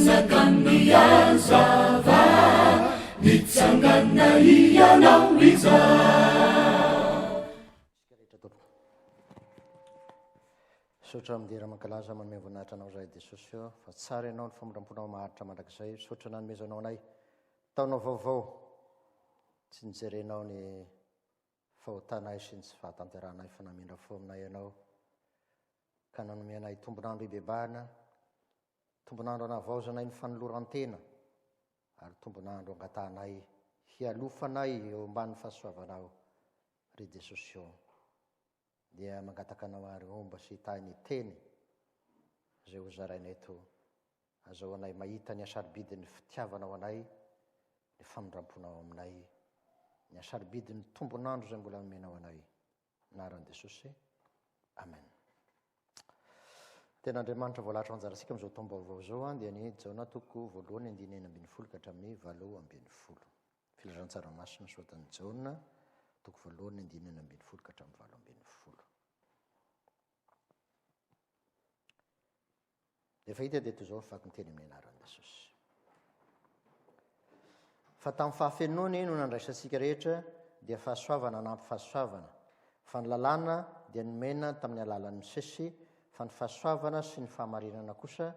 Mpanjakan'ny hazava, nitsangana Hianao izao. Isika rehetra tompoko. Misaotra midera mankalaza manome voninahitra anao zahay Jesosy ô fa tsara ianao ny famindramponao maharitra mandrakizay misaotra nanomezanao anay taona vaovao tsy nijerenao ny fahotanay sy ny tsy fahatanterahanay fa namindra fo aminay ianao ka nanome anay tombon'andro hibebahana tombon'andro anavaozanay ny fanoloran-tena ary tombon'andro angatahanay hialofanay eo ambany fahasoavanao ry Jesosy ô. Dia mangataka anao àry homba sy hitahy ny teny izay hozaraina eto. Azahoanay mahita ny hasarobidin'ny fitiavanao anay, ny famindramponao aminay, ny hasarobidin'ny tombon'andro izay mbola nomenao anay. Anaran'i Jesosy. Amen. Tena Andriamanitra voalahatra ho anjarantsika amin'izao taom-baovao izao dia ny Jaona toko voalohany andininy 16 ka hatramin'ny 18. Filazantsara masina soratan'i Jaona, toko voalohany, andininy 16 ka hatramin'ny 18. Rehefa hita dia toy izao ny vaky ny teny amin'ny anaran'i Jesosy. Fa tamin'ny fahafenoany no nandraisantsika rehetra dia fahasoavana anampy fahasoavana. Fa ny lalàna dia nomena tamin'ny alalan'ny Mosesy, fa ny fahasoavana sy ny fahamarinana kosa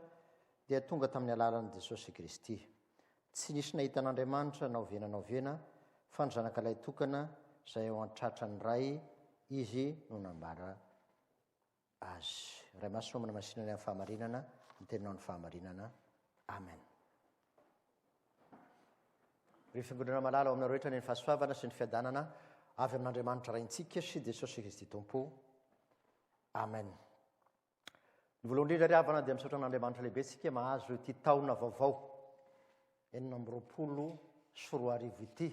dia tonga tamin'ny alalan'i Jesosy Kristy. Tsy nisy nahita an'Andriamanitra na oviana na oviana, fa ny Zanakalahy tokana izay ao an-tratran'ny Ray, Izy no nambara Azy. Ray Masina ô, manamasina ny amin'ny fahamarinana, ny Teninao ny fahamarinana. Amen. Ry Fiangonana malala ao aminareo rehetra ny fahasoavana sy ny fiadanana avy amin'Andriamanitra Raintsika sy Jesosy Kristy Tompo. Amen. Ny voalohany indrindra ry havana dia misaotra an'Andriamanitra lehibe isika mahazo ity taona vaovao 2026 ity.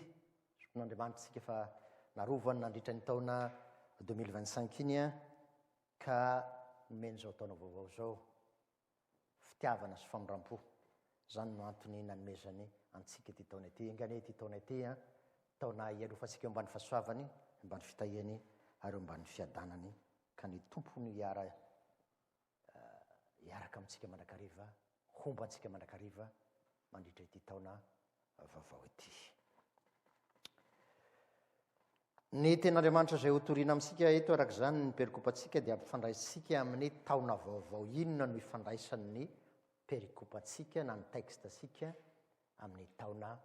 Misaotra isika fa narovany nandritra ny taona 2025 iny ka nomeny izao taona vaovao izao. Fitiavana sy famindrampo. Izany no antony nanomezany antsika ity taona ity. Enga anie ity taona ity taona hialofantsika eo ambany fahasoavany, ambany fitahiany ary eo ambany fiadanany. Ka ny Tompo no hiara hiaraka amintsika mandrakariva, homba antsika mandrakariva mandritra ity taona vaovao ity. Ny tenin'Andriamanitra izay hotorina amintsika eto araka izany ny perikopantsika dia ampifandraisintsika amin'ny taona vaovao. Inona no ifandraisan'ny perikopantsika na ny texte-tsika amin'ny taona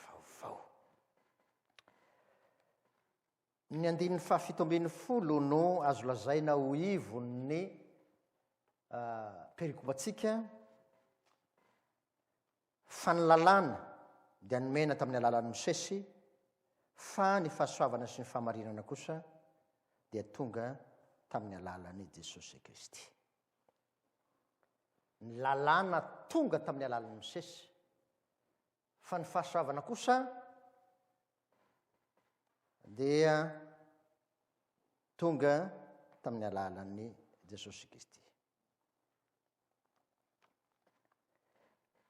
vaovao? Ny andininy fahafito ambin'ny folo no azo lazaina ho ivon'ny perikopantsika fa ny lalàna dia nomena tamin'ny alalan'i Mosesy fa ny fahasoavana sy ny fahamarinana kosa dia tonga tamin'ny alalan'i Jesosy Kristy. Ny lalàna tonga tamin'ny alalan'i Mosesy fa ny fahasoavana kosa dia tonga tamin'ny alalan'i Jesosy Kristy.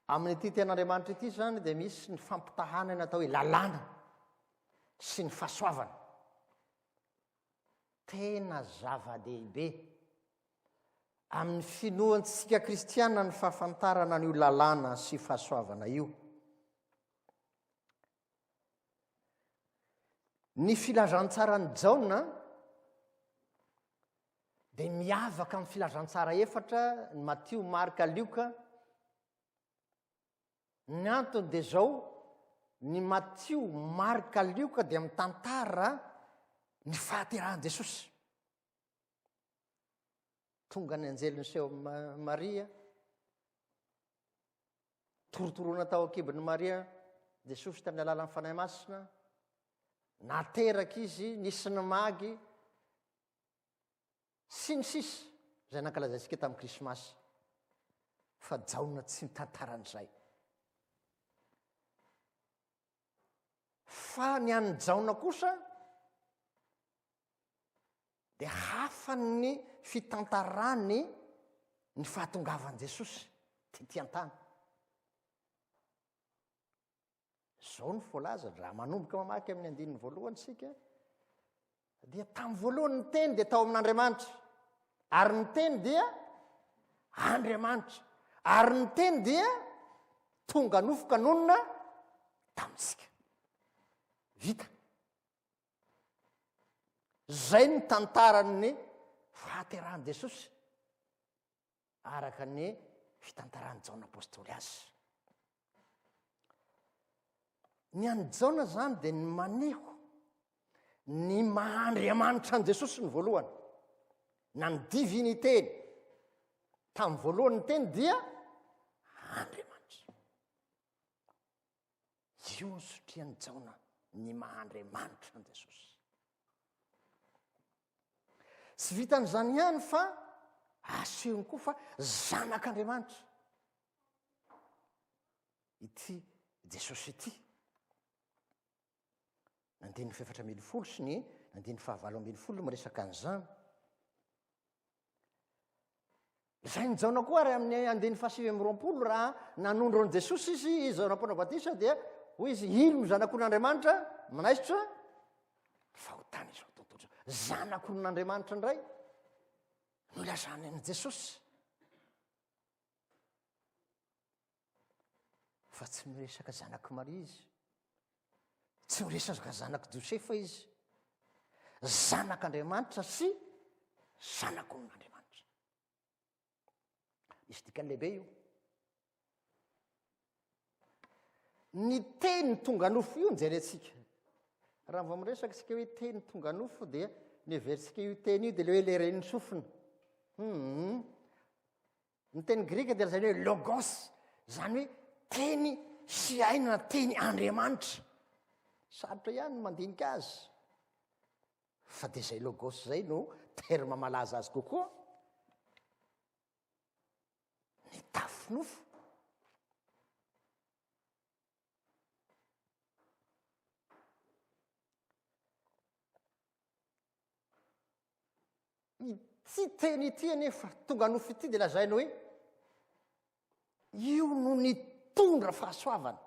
Amin'ity tenin'Andriamanitra ity izany dia misy ny fampitahana ny atao hoe lalàna sy ny fahasoavana. Tena zava-dehibe amin'ny finoantsika kristiana ny fahafantarana an'io lalàna sy fahasoavana io. Ny filazantsaran'i Jaona dia miavaka amin'ny filazantsara efatra, ny Matio, Marka, Lioka. Ny antony dia izao, ny Matio, Marka, Lioka dia mitantara ny fahaterahan'i Jesosy. Tonga ny anjely niseho amin'i Maria, Torotoroana tao an-kibon'i Maria Jesosy tamin'ny alalan'ny Fanahy Masina. Nateraka izy, nisy ny magy, sy ny sisa, izay nankalazaintsika tamin'ny Krismasy. Fa Jaona tsy nitantara an'izay. Fa ny an'i Jaona kosa dia hafa ny fitantarany ny fahatongavan'i Jesosy tety an-tany. Izao no voalaza, raha manomboka mamaky amin'ny andininy voalohany isika, dia tamin'ny voalohany ny teny dia tao amin'Andriamanitra, ary ny teny dia Andriamanitra, ary ny teny dia. Tonga nofo ka nonina tamintsika. Vita. Zay ny tantaran'ny fahaterahan'i Jesosy araka ny fitantaran'i Jaona Apostoly azy. Ny an'i Jaona zany dia ny maneho ny maha Andriamanitra an'i Jesosy ny voalohany, na ny divinité-ny. Tamin'ny voalohany ny teny dia Andriamanitra. Io no sotrian'i Jaona ny maha Andriamanitra an'i Jesosy. Tsy vitan'izany ihany fa asehony koa fa zanak'Andriamanitra ity Jesosy ity. Ny andininy faha-14 sy ny andininy faha-18 no miresaka an'izany. Lazain'i Jaona koa ary amin'ny andininy faha-29 raha nanondro an'i Jesosy izy, i Jaona Mpanao Batisa dia hoy izy, ilo ny zanak'olon'Andriamanitra manaisotra fahotana izao tontolo izao. Zanak'olon'Andriamanitra indray no ilazany an'i Jesosy. Fa tsy miresaka zanak'i Maria izy. Tsy miresaka zanak'i Josefa izy. Zanak'Andriamanitra sy zanak'olon'Andriamanitra. Misy dikany lehibe io. Ny teny tonga nofo io njerentsika. Raha vao miresaka isika hoe teny tonga nofo dia ny heverintsika io teny io dia le hoe le ren'ny sofina. Hum. Ny teny grika dia lazaina hoe logos, izany hoe teny sy aina na teny Andriamanitra. Sarotra ihany ny mandinika azy. Fa dia izay logos izay no terme malaza azy kokoa. Ny tafinofo. Ity teny ity anefa, tonga nofo ity dia lazaina hoe io no nitondra fahasoavana.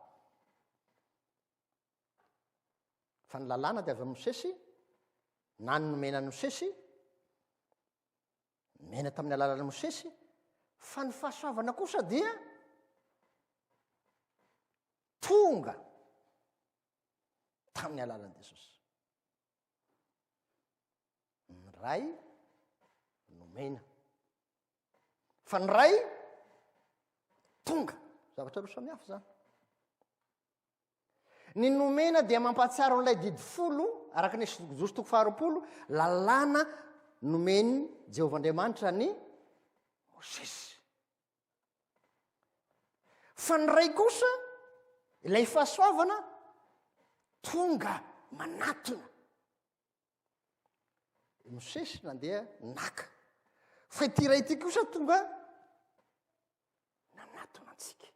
Fa ny lalàna dia avy amin'i Mosesy, na ny nomena an'i Mosesy, nomena tamin'ny alalan'i Mosesy, fa ny fahasoavana kosa dia tonga tamin'ny alalan'i Jesosy. Ny ray nomena. Fa ny ray tonga. Zavatra roa samihafa izany. Ny nomena dia mampahatsiaro an'ilay didy folo, araka ny Josy toko faharoapolo, lalàna nomen'i Jehovah Andriamanitra ny Mosesy. Fa ny ray kosa, ilay fahasoavana, tonga manatona. I Mosesy nandeha naka. Fa ity ray ity kosa tonga nanatona antsika.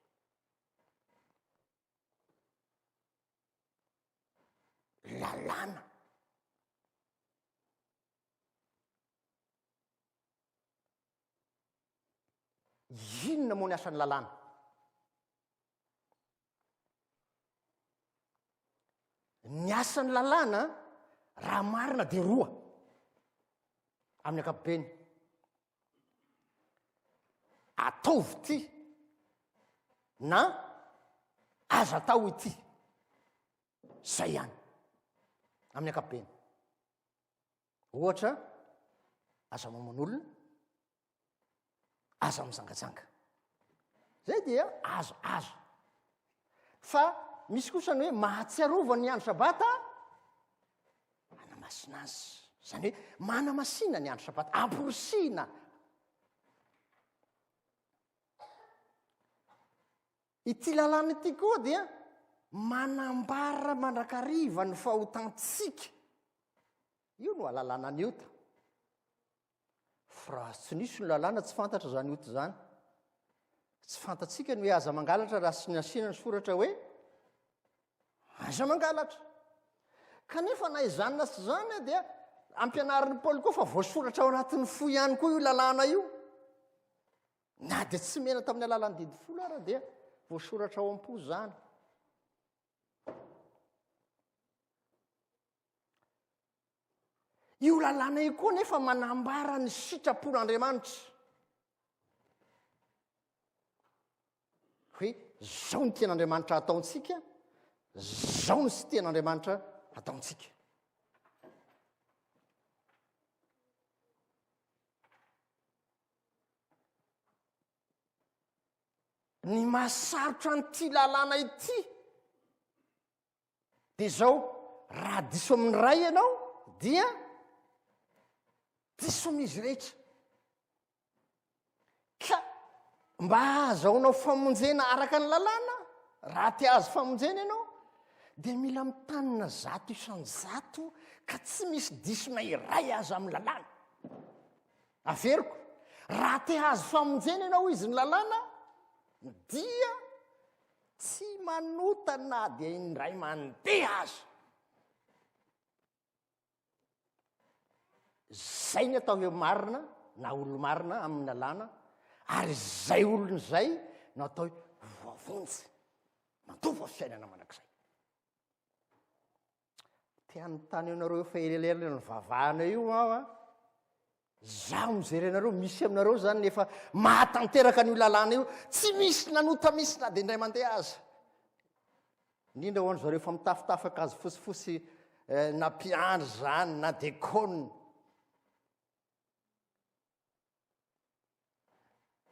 Lalàna. Inona moa ny asan'ny lalàna? Ny asan'ny lalàna raha marina dia roa amin'ny ankapobeny. Ataovy ity na aza atao ity. Zay ihany amin'ny ankapobeny. Ohatra, aza mamono olona, aza mizangajanga. Zay dia aza, aza. Fa misy kosa ny hoe mahatsiarova ny andro sabata, manamasina azy. Zany hoe manamasina ny andro sabata, amporisihina. Ity lalàna ity koa dia manambara mandrakariva ny fahotantsika. Io no alalàna ny ota. Fa raha tsy nisy ny lalàna tsy fantatra izany ota izany. Tsy fantatsika ny hoe aza mangalatra raha tsy nasiana ny soratra hoe aza mangalatra. Kanefa na izany na tsy izany dia ampianarin'i Paoly koa fa voasoratra ao anatin'ny fo ihany koa io lalàna io. Na dia tsy mena tamin'ny alalan'ny didy folo ara dia voasoratra ao am-po izany. Io lalàna io koa nefa manambara ny sitrapon'Andriamanitra. Hoe zao ny tian'Andriamanitra hataontsika, zao ny tsy tian'Andriamanitra hataontsika. Ny mahasarotra an'ity lalàna ity dia izao, raha diso amin'ny ray ianao dia diso amin'izy rehetra. Ka mba hahazahoanao famonjena araka ny lalàna, raha te hahazo famonjena ianao, dia mila mitanina 100% ka tsy misy diso na iray aza amin'ny lalàna. Averiko, raha te hahazo famonjena ianao izy ny lalàna, dia tsy manota na dia indray mandeha aza. Zay ny atao hoe marina na olo-marina amin'ny lalàna, ary zay olona izay no atao hoe voavonjy, mandova fiainana mandrakizay. Te hanontany anareo efa elaela nivavahana io aho a. Zaho mijery anareo, misy aminareo zany nefa mahatanteraka an'io lalàna io, tsy misy nanota misy na dia indray mandeha aza. Indrindra ho an'zareo efa mitafitafy akanjo fotsifotsy eh, na mpiandry zany na dekona.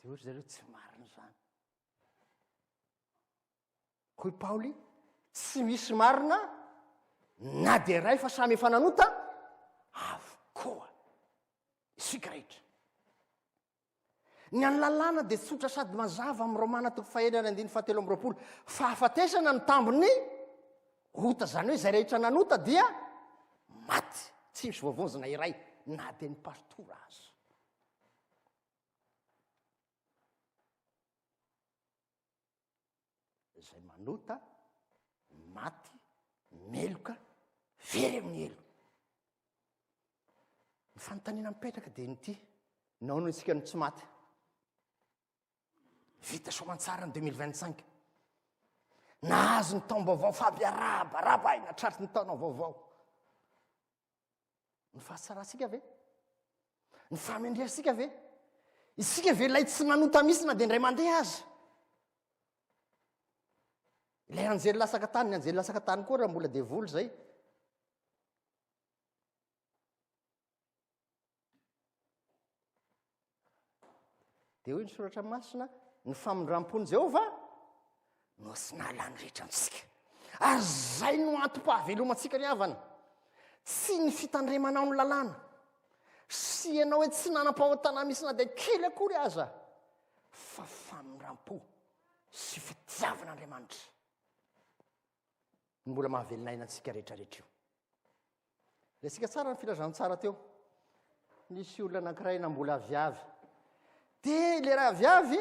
Dia hoy zareo tsy marina zany. Hoy Paoly, Tsy misy marina na dia iray fa samy efa nanota avokoa isika rehetra. Ny an'ny lalàna dia tsotra sady mazava amin'ny Romana toko fahenina ary andininy fahatelo amby roapolo. Fahafatesana ny tambin'ny ota, izany hoe izay rehetra nanota dia maty, tsy misy voavonjina iray na dia ny pastora aza. Izay manota, maty, meloka, very amin'ny helo. Ny fanontaniana mipetraka dia nyity, nahoana isika no tsy maty? Vita soamantsara ny 2025. Nahazo ny taom-baovao fampiarahabaraba aina tratry ny taona vaovao. Ny fahatsarantsika ve? Ny fahamendrehantsika ve? Isika ve ilay tsy nanota mihitsy na dia indray mandeha aza? Ilay anjely lasaka tany, ny anjely lasaka tany koa raha mbola devoly izay. Dia hoy ny soratra masina, ny famindram-pon'i Jehovah no tsy nahalany rehetra antsika. Ary izay no antom-pahavelomantsika ry havana. Tsy ny fitandremanao ny lalàna, sy ianao hoe tsy nanam-pahotana misy na dia kely akory aza, fa famindram-po sy fitiavan'Andriamanitra no mbola mahavelona aina antsika rehetrarehetra io. Resika tsara ny filazantsara teo. Nisy olona anankiray namboly aviavy. Dia le raha aviavy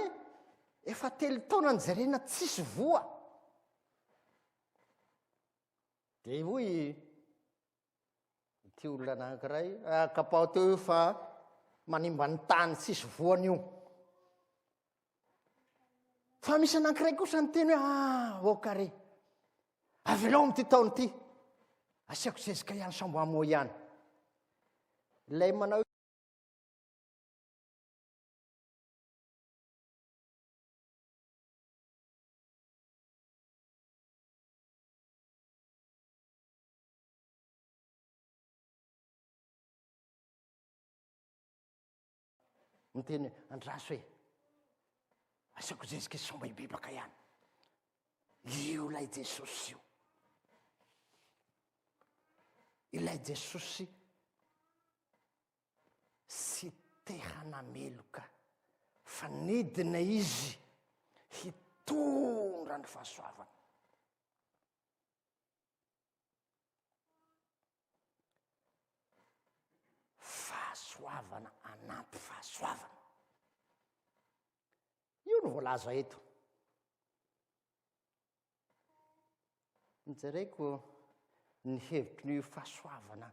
efa telo taona nijerena tsisy voa. Dia hoy ity olona anankiray, ah, kapao teo io fa manimba ny tany tsisy voany io. Fa misy anankiray kosa niteny hoe ah, au carré. Avelao amin'ity taona ity. Asiako zezika ihany sambo hamoa ihany. Ilay manao Niteny hoe, andraso e, asako zezika sao mba hibebaka ihany. Io ilay Jesosy io. Ilay Jesosy sy te hanameloka fa nidina izy hitondra ny fahasoavana. Fahasoavana anampy fahasoavana. Io no voalaza eto. Nijereko ny hevitry ny fahasoavana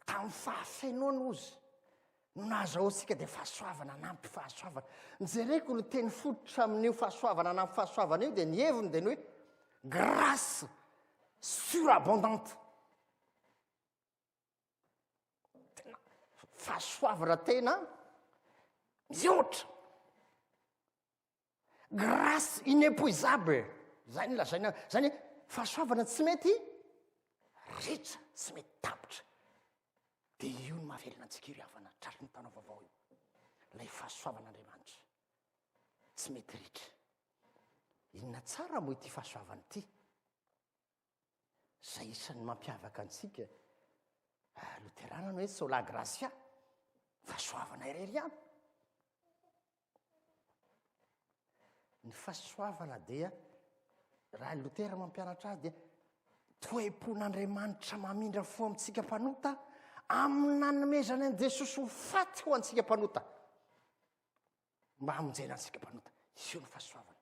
tamin'ny fahafenoana ozy no nahazahoantsika dia fahasoavana anampy fahasoavana. Nijereko ny teny fototra amin'io fahasoavana anampy fahasoavana io dia ny heviny dia ny hoe grâce surabondante. Tena fahasoavana tena mihoatra. Grâce inépuisable. Zay no lazaina, zany hoe fahasoavana tsy mety ritra, tsy mety tapitra. Dia io no mahavelona antsika io ry havana, tratry ny taona vaovao io. Ilay fahasoavan'Andriamanitra tsy mety ritra. Inona tsara moa ity fahasoavana ity? Izay isan'ny mampiavaka antsika ah, loterana ny hoe sola gratia, fahasoavana irery ihany. Ny fahasoavana dia, raha Lotera mampianatra azy dia toe-pon'Andriamanitra mamindra fo amintsika mpanota amin'ny nanomezany an'i Jesosy ho faty ho antsika mpanota mba hamonjena antsika mpanota. Io ny fahasoavana.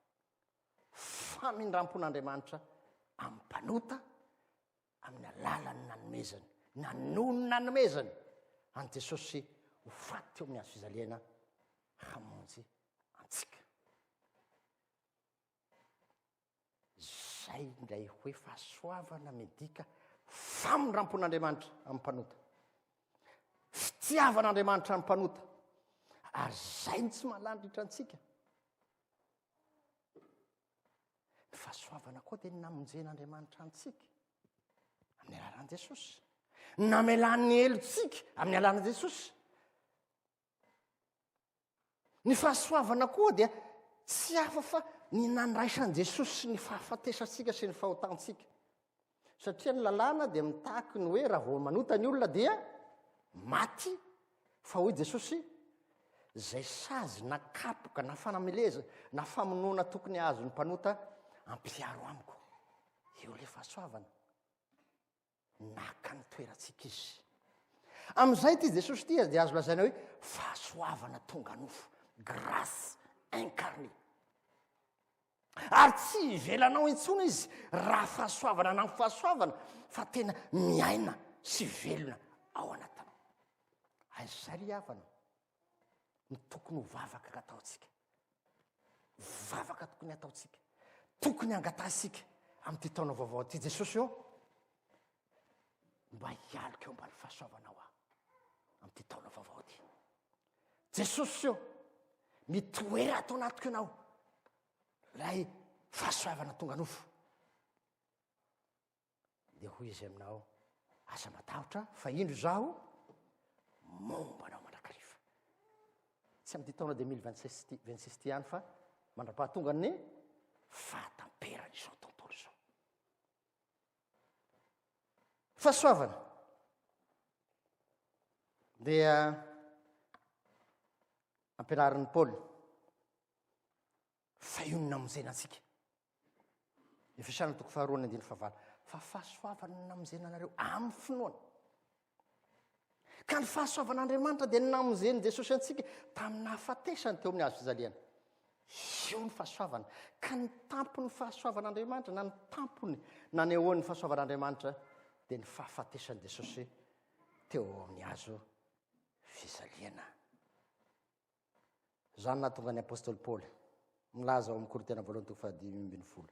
Famindram-pon'Andriamanitra amin'ny mpanota amin'ny alalan'ny nanomezany na noho ny nanomezany an'i Jesosy ho faty teo amin'ny hazo fijaliana hamonjy antsika. Izay indray hoe fahasoavana midika famindrampon'Andriamanitra amin'ny mpanota. Fitiavan'Andriamanitra amin'ny mpanota. Ary izay no tsy mahalandritra antsika. Ny fahasoavana koa dia ny namonjen'Andriamanitra antsika amin'ny alalan'i Jesosy. Namelany ny helotsika amin'ny alalan'i Jesosy. Ny fahasoavana koa dia tsy hafa fa ny nandraisan'i Jesosy ny fahafatesantsika sy ny fahotantsika. Satria ny lalàna dia mitaky ny hoe raha vao manota ny olona dia maty fa hoy Jesosy izay sazy na kapoka na fanameleza na famonoana tokony hahazo ny mpanota ampiharo amiko. Eo le fahasoavana. Naka ny toerantsika izy. Amin'izay ity Jesosy ity dia azo lazaina hoe fahasoavana tonga nofo, grâce incarnée. Ary tsy ivelanao intsony izy raha fahasoavana na fahasoavana fa tena miaina sy velona ao anatinao. Aiza izay ry havana no tokony ho vavaka ataontsika. Vavaka tokony hataontsika. Tokony hangatahintsika amin'ity taona vaovao ity Jesosy ô mba hialoka eo ambany fahasoavanao aho amin'ity taona vaovao ity. Jesosy ô, mitoera ato anatiko ianao, ilay fahasoavana tonga nofo. Dia hoy izy aminao, aza matahotra fa indro izaho momba anao mandrakariva. Tsy amin'ity taona 2026 ity, 26 ity ihany fa mandra-pahatonga ny fahatamperan'izao tontolo izao. Fahasoavana dia ampianarin'i Paoly fa io no namonjena antsika. Efesiana toko faharoa ny andininy fahavalo. Fa fahasoavana no namonjena anareo amin'ny finoana. Ka ny fahasoavan'Andriamanitra dia namonjen'i Jesosy antsika tamin'ny nahafatesany teo amin'ny hazo fijaliana. Io ny fahasoavana. Ka ny tampon'ny fahasoavan'Andriamanitra na ny tampony nanehoan'ny fahasoavan'Andriamanitra dia ny fahafatesan'i Jesosy teo amin'ny hazo fijaliana. Izany nahatonga ny apostoly Paoly milaza ao amin'ny Korintiana voalohany toko faha-15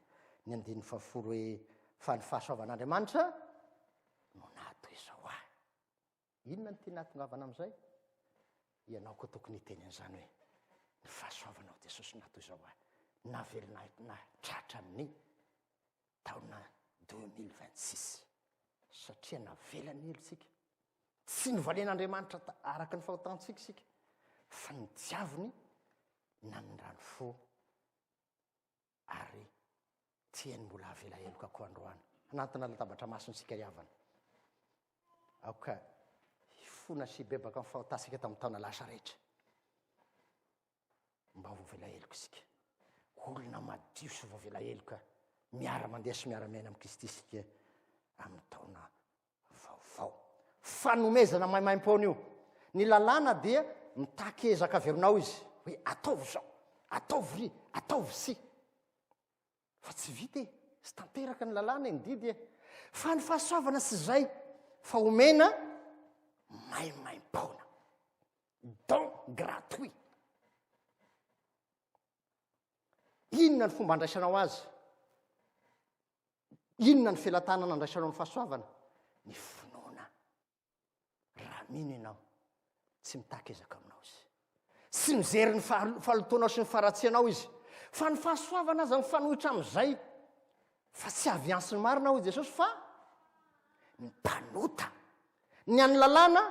ny andininy fahafolo hoe fa ny fahasoavan'Andriamanitra no nahatoy izao ahy. Inona no tiana hahatongavana amin'izay? Ianao koa tokony hiteny an'izany hoe ny fahasoavanao Jesosy nahatoy izao ahy. Navelona ahy nahatratra ny taona 2026 satria navela ny helotsika. Tsy novalian'Andriamanitra araka ny fahotantsika isika fa nitiaviny namindrany fo ary tiany mbola havela heloka koa androany. Hanantona latabatra masina isika ry havana. Aoka hifona sy hibebaka amin'ny fahotantsika tamin'ny taona lasa rehetra. Mba voavela heloka isika. Olona madio sy voavela heloka miara-mandeha sy miara-miaina amin'i Kristy isika amin'ny taona vaovao. Fanomezana maimaimpoana io. Ny lalàna dia mitaky ezaka avy aminao izy hoe ataovy izao, ataovy ry, ataovy sy. Fa tsy vita e, tsy tanteraka ny lalàna e, ny didy e. Fa ny fahasoavana sy izay fa omena maimaimpoana. Don gratuit. Inona ny fomba andraisanao azy? Inona ny felatanana andraisanao ny fahasoavana? Ny finoana. Raha mino ianao, tsy mitaky ezaka aminao izy. Tsy mijery ny fahalotoanao sy ny faharatsianao izy. Fa ny fahasoavana aza mifanohitra amin'izay. Fa tsy avy hiantso ny marina hoy Jesosy fa ny mpanota. Ny an'ny lalàna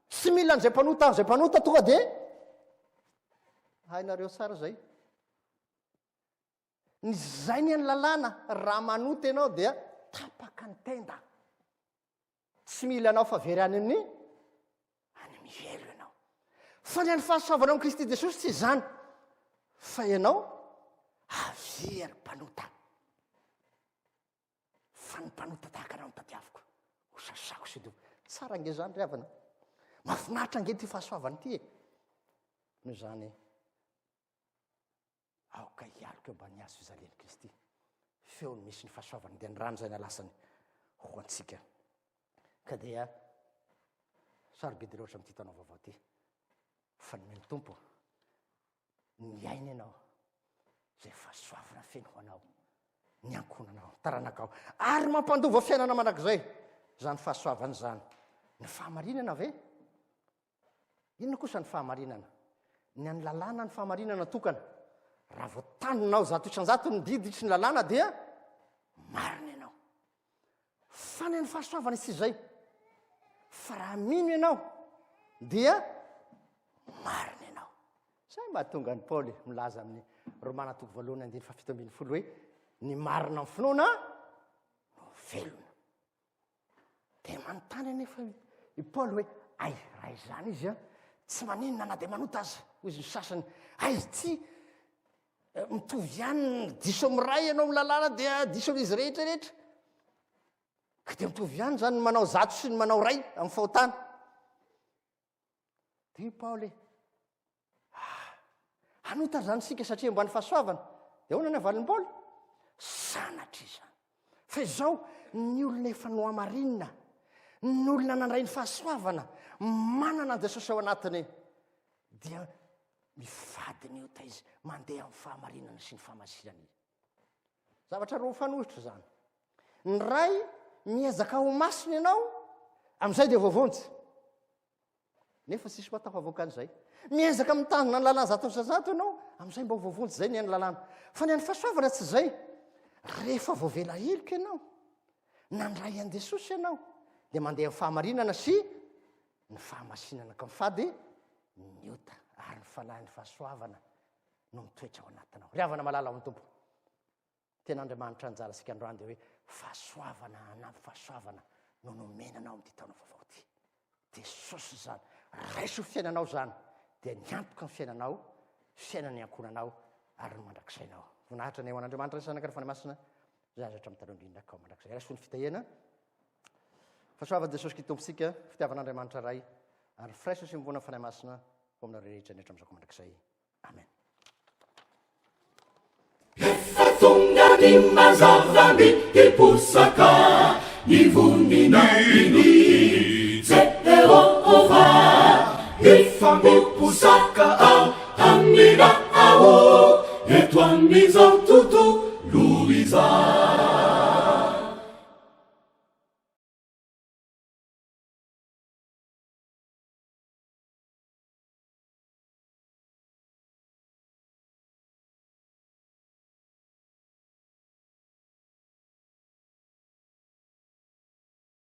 tsy mila an'izay mpanota, izay mpanota tonga dia hainareo tsara izay. Ny izay ny an'ny lalàna, raha manota ianao dia tapaka ny tenda. Tsy mila anao fa very any amin'ny any amin'ny helo ianao. Fa ny an'ny fahasoavana amin'i Kristy Jesosy tsy izany. Fa ianao avia ry mpanota. Fa ny mpanota tahaka anao no tadiaviko. Ho sasako sy dioviko. Tsara ange izany ry havana. Mahafinaritra ange ity fahasoavana ity e. Noho izany Aoka hialoka eo ambany hazo fijalian'i Kristy. Feony misy ny fahasoavany dia ny rano izay nalasany ho antsika. Ka dia sarobidy loatra amin'ity taona vaovao ity. Fa nomen'ny Tompo ny aina ianao izay fahasoavana feno ho anao, ny ankohonanao, ny taranakao, ary mampandova fiainana mandrakizay izany fahasoavana izany. Ny fahamarinana ve? Inona kosa ny fahamarinana? Ny an'ny lalàna ny fahamarinana tokana. Raha vao tandrinao 100% ny didy sy ny lalàna dia marina ianao. Fa ny an'ny fahasoavana tsy izay. Fa raha mino ianao dia marina ianao. Izay mahatonga an'i Paoly milaza amin'ny Romana toko voalohany andininy faha 17 hoe ny marina amin'ny finoana no velona. Dia manontany anefa i Paoly hoe, ay, raha izany izy an, tsy maninona na dia manota aza, hoy izy ny sasany, ay, tsy eh, mitovy ihany ny diso amin'ny ray ianao amin'ny lalàna dia diso amin'izy rehetra rehetra. Ka dia mitovy ihany izany ny manao zato sy ny manao ray amin'ny fahotana. Dia i Paoly, ah, hanota izany isika satria ambany fahasoavana. Dia ahoana ny avalin'i Paoly? Sanatria izany. Fa izao, ny olona efa nohamarinina, ny olona nandray ny fahasoavana, manana an'i Jesosy ao anatiny, dia mifady ny ota izy, mandeha amin'ny fahamarinana sy ny fahamasinana izy. Zavatra roa mifanohitra izany. Ny ray miezaka ho masina ianao, amin'izay dia voavonjy. Nefa tsisy mba tafavoaka an'izay. Miezaka mitandrina ny lalàna 100% ianao, amin'izay mba ho voavonjy izay ny an'ny lalàna. Fa ny an'ny fahasoavana tsy izay. Rehefa voavela heloka ianao, nandray an'i Jesosy ianao, dia mandeha amin'ny fahamarinana sy ny fahamasinana ka mifady ny ota ary ny fanahin'ny fahasoavana no mitoetra ao anatinao. Ry havana malala ao amin'ny Tompo. Tena Andriamanitra anjara isika androany dia hoe fahasoavana hanampy fahasoavana no nomena anao amin'ity taona vaovao ity. Jesosy izany. Raiso ny fiainanao izany dia niantoka ny fiainanao, fiainan'ny ankohonanao ary ny mandrakizainao. Voninahitra ny ho an'Andriamanitra ny Zanaka ny Fanahy Masina izay azo hatramin'ny taloha indrindra ka ho mandrakizay. Raiso ny fitahiana. Fahasoavan'i Jesosy Kristy Tompontsika, fitiavan'Andriamanitra Ray ary firaisana sy mivona Fanahy Masina ho aminareo rehetra ny hatramin'izao ka mandrakizay. Amen. Efa tonga ny mazava mihiposaka ny voninahiny Jehovah. Efa miposaka ao amin'ny ao eto amin'izao tontolo izao.